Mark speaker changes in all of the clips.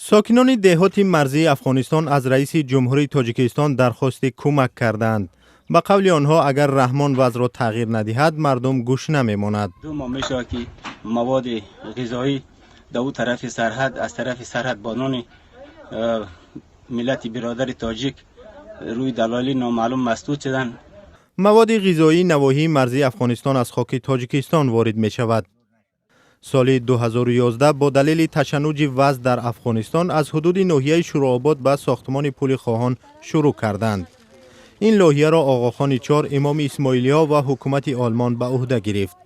Speaker 1: Сокинони деҳоти марзии Афғонистон аз раиси ҷумҳурии Тоҷикистон дархости кӯмак кардаанд. Ба қавли онҳо, агар Раҳмон вазъро тағйир надиҳад, мардум гушна мемонад.
Speaker 2: 2 моҳ мешавад, ки маводи ғизоӣ дар ӯ тарафи сарҳад, аз тарафи сарҳадбонони миллати биродари тоҷик рӯи далоили номаълум масдуд шуданд.
Speaker 1: Маводи ғизоии навоҳии марзии Афғонистон аз хоки Тоҷикистон ворид мешавад. Соли 2011 бо далели ташаннуҷи вазъ дар Афғонистон аз ҳудуди ноҳияи Шӯрообод ба сохтмони пули Хоҳон шурӯъ карданд. Ин лоиҳаро Оғохони Чор, имоми исмоилиҳо ва ҳукумати Олмон ба ӯҳда гирифт.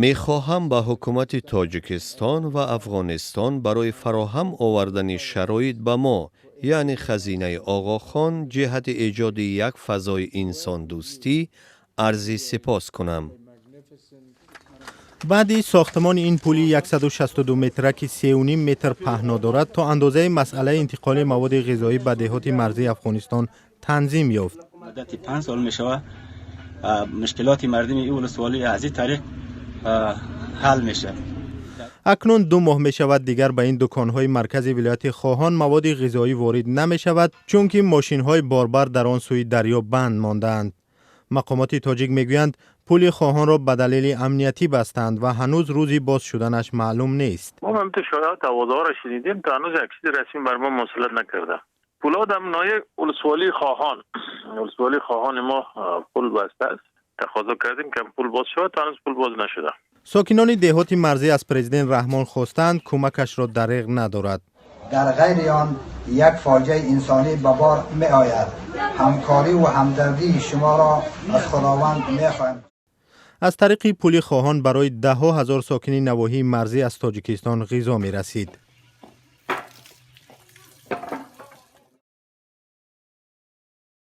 Speaker 3: Мехоҳам ба ҳукумати Тоҷикистон ва Афғонистон барои фароҳам овардани шароит ба мо, яъне Хазинаи Оғохон, ҷиҳати эҷоди як фазои инсондӯстӣ арзи сипос кунам.
Speaker 1: Баъди сохтмони ин пули 162 метра, ки 3,5 метр паҳно дорад, то андозаи масъалаи интиқоли маводи ғизоӣ ба деҳоти марзии Афғонистон танзим ёфт.
Speaker 2: Муддати 5 сол мешавад, мушкилоти мардуми ин волусволӣ аз ин тариқ ҳал мешавад.
Speaker 1: Акнун 2 моҳ мешавад, дигар ба ин дуконҳои маркази вилояти Хоҳон маводи ғизоӣ ворид намешавад, чунки мошинҳои борбар дар он сӯи дарё банд мондаанд. Мақомоти тоҷик мегӯянд, пули Хоҳонро ба далели амниятӣ бастанд ва ҳанӯз рӯзи боз шуданаш маълум нест.
Speaker 4: Мо ҳамто шояд овозаҳоро шунидем, то ҳанӯз як чизи расмӣ бар мо мусаллат накарда. Пулҳо дар ноҳияи улусволии Хоҳон, улусволии Хоҳони мо пул баста аст. Тақозо кардем, ки пул боз шавад, то ҳанӯз пул боз нашуда.
Speaker 1: Сокинони деҳоти марзӣ аз президент Раҳмон хостаанд, кӯмакашро дареғ надорад.
Speaker 5: Дар ғайри он як фоҷиаи инсонӣ ба бор меояд. Ҳамкорӣ ва ҳамдардии шуморо аз Худованд мехоҳем.
Speaker 1: Аз тариқи пули Хоҳон барои даҳҳо ҳазор сокини навоҳии марзӣ аз Тоҷикистон ғизо мерасид.